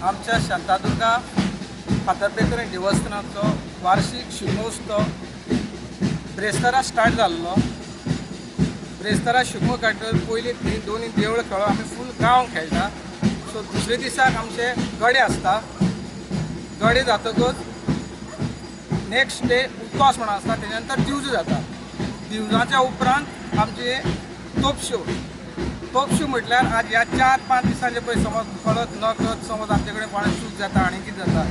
आमच्या शांतादुर्गा फातर्पेकर देवस्थानाचो वार्षिक शिगमोत्सव ब्रेस्तारा स्टार्ट जाल्लो. ब्रेस्तारा शिगमो काडटकर पयलीं थंय दोनूय देवळां खेळोन आमी फूल गांव खेळटा. सो दुसरे दिसाक आमचे गडे आसता. गडे जातकच नेक्स्ट डे उपवास म्हणून आसता. तेच्या नंतर दिवजो जाता. दिवजाच्या उपरांत आमचे तोपश्यो. तोपश्यो म्हटल्यार आज ह्या 4-5 दिसांचे पळय समज कळत न कळत समज आमचे कडेन कोणाक चूक जाता आनी कितें जाता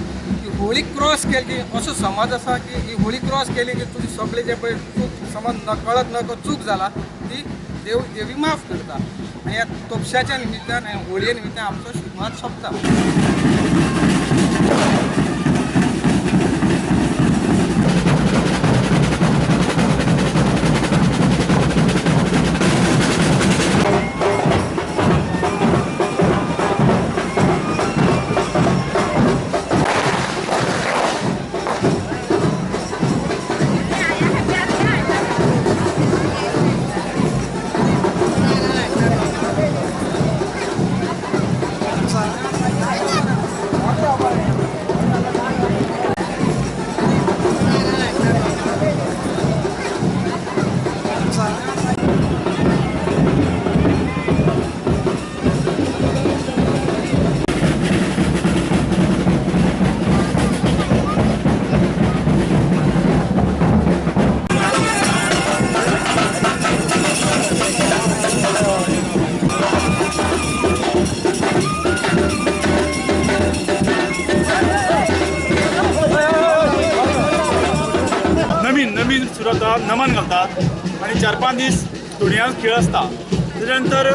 की होळी क्रॉस केली की असो समज आसा की ही होळी क्रॉस केली की तुजी सगळी जे पळय चूक समज नकळत न कळत चूक जाला ती देव देवी माफ करता. आनी ह्या तोपश्याच्या निमित्तान आनी होळये निमित्तान आमचो शिगमो सोंपता. नवीन सुरू जाता, नमन घालतात आनी 4-5 दीस धुणयांक खेळ आसता. तेच्या नंतर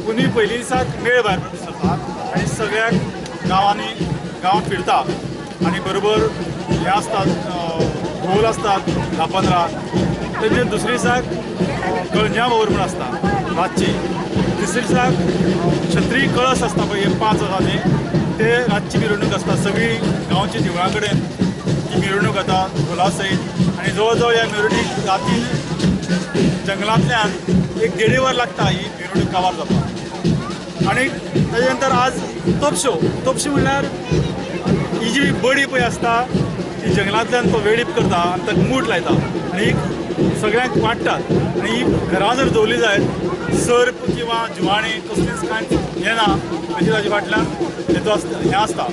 पुनी पयली दिसाक मेळ भायर सरता आनी सगळ्या गांवांनी गांवांत फिरता आनी बरोबर हें आसता ढोल आसतात 10-15. तेजे दुसरे दिसाक गळंज्या वावर म्हूण आसता रातची. तिसरे दिसाक छत्री कळस आसता पळय, हे 5 आसा न्ही, ते रातची मिरवणूक आसता. सगळी गांवच्या देवळां कडेन ती मिरवणूक जाता ढोला सयत. आनी जवळ जवळ ह्या मिरवणूक रातीन जंगलांतल्यान 1-1.5 वर लागता ही मिरवणूक काबार जाता. आनी ताजे नंतर आज तोपश्यो. तोपश्यो म्हणल्यार ही जी बडी पळय आसता ती जंगलांतल्यान तो वेळीप करता आनी ताका मूठ लायता आनी सगळ्यांक वांट्टात. आनी ही घरां जर दवरली जायत सर्प किंवा जिवाणी कसलीच कांय येना अशी ताजे फाटल्यान हेतू आसता, हें आसता.